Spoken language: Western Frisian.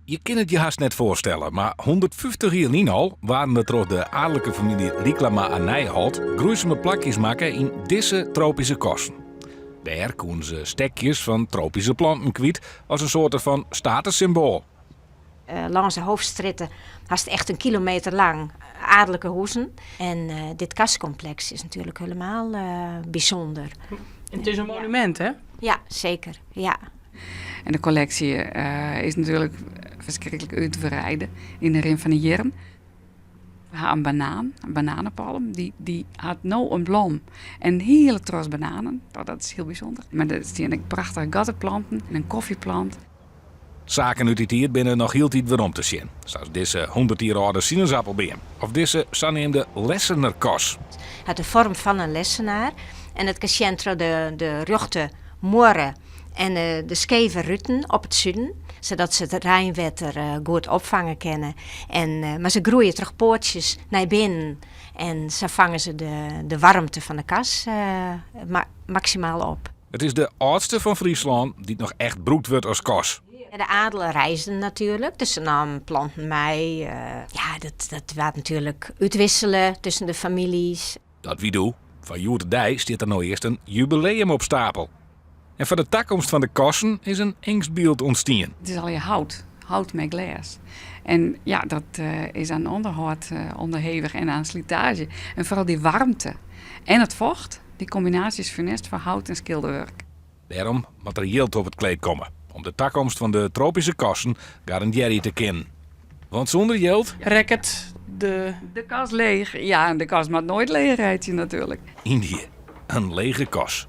Je kinne it je hast net foarstelle, mar 150 jier lyn al waarden der troch de aadlike famylje Lycklama à Nijeholt groeisume plakjes makke yn dizze tropyske kassen. Dêr koene se stekjes fan tropyske planten kwyt as in soarte fan statussymboal. Lâns de Hoofdstrjitte hast echt in kilometer lang aadlike huzen. En dit kaskompleks is natuerlik hielendal bysûnder. En it is in monumint, hè? Ja, seker. Ja. En de kolleksje is natuerlik ferskriklik útwreide yn de rin fan de jierren. We ha in banaan, in bananepalm, dy hat no in blom en in hiele tros bananen. Dat is hiel bysûnder. Mar der stean ek prachtige gatteplanten en in kofjeplant. Saken út dy tiid binne noch hieltyd werom te sjen, sa as dizze 100 jier âlde sinesappelbeam of dizze saneamde lessenerkas. Hat de foarm fan in lessenaar en it kin sjen troch de rjochte muorre en de skeve ruten op it suden, sadat se it reinwetter goed opfange kinne. En, mar se groeie troch poatsjes nei binnen en sa fange se de waarmte fan de kas maksimaal op. It is de âldste fan Fryslân dy't noch echt brûkt wurdt as kas. De adel reisden natuerlik, dus se namen planten mei. Ja, dat waard natuerlik útwissele tusken de famyljes. Dat wie doe. Foar hjoed-de-dei stiet der no earst in jubileum op stapel. En foar de takomst fan de kassen is in eangstbyld ûntstien. It is allegear hout, hout mei glês. En ja, dat is aan ûnderhâld ûnderhevich en aan slitaazje. En foaral dy waarmte en it focht, dy kombinaasje is funest foar hout en skilderwurk. Dêrom moat der jild op it kleed komme om de takomst fan de tropyske kassen garandearje te kinnen. Want sûnder jild. Rekket de. De kas leech. Ja, en de kas moat noait leech reitsje natuerlik. Yndie, in lege kas.